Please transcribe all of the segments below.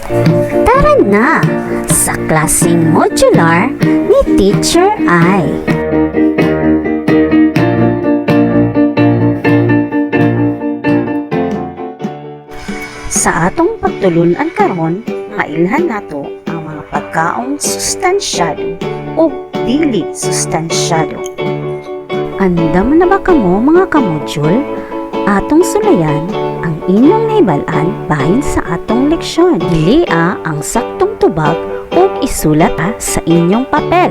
Tara na sa klaseng modular ni Teacher Ai. Sa atong pagtulunan karon, mailhan nato ang mga pagkaong sustansyado o dili sustansyado. Andam na ba kamo, mga kamodule? Atong sulayan ang inyong nahibal-an bahin sa atong leksyon. Pilia ang saktong tubag ug isulat sa inyong papel.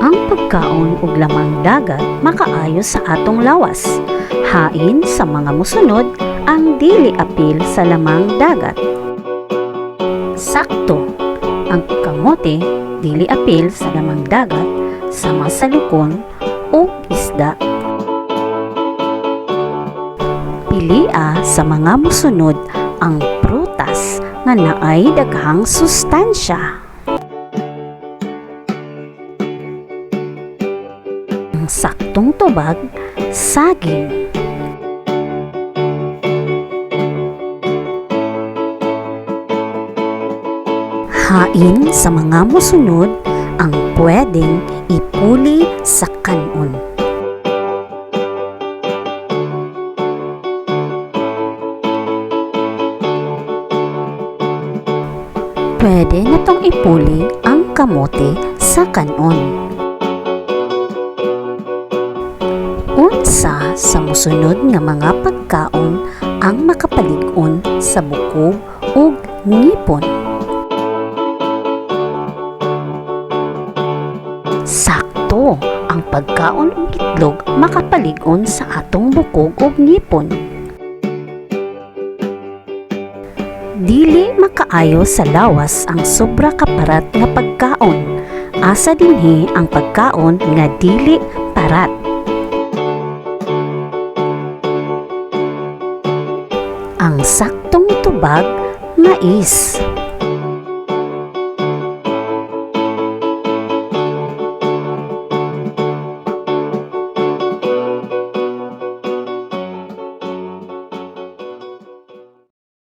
Ang pagkaon og lamang dagat makaayo sa atong lawas. Hain sa mga mosunod ang dili apil sa lamang dagat? Sakto, ang kamote dili apil sa lamang dagat sama sa lukon ug isda. Pilia sa mga mosunod ang prutas nga naay daghang sustansya. Ang saktong tubag, saging. Hain sa mga mosunod ang pwedeng ipuli sa kanon? Pwede natong ipuli ang kamote sa kanon. Unsa sa mosunod nga mga pagkaon ang makapalig-on sa bukog ug ngipon? Sakto, ang pagkaon og itlog makapalig-on sa atong bukog ug ngipon. Dili makaayo sa lawas ang sobra ka parat nga pagkaon. Asa dinhi ang pagkaon nga dili parat? Ang saktong tubag, mais.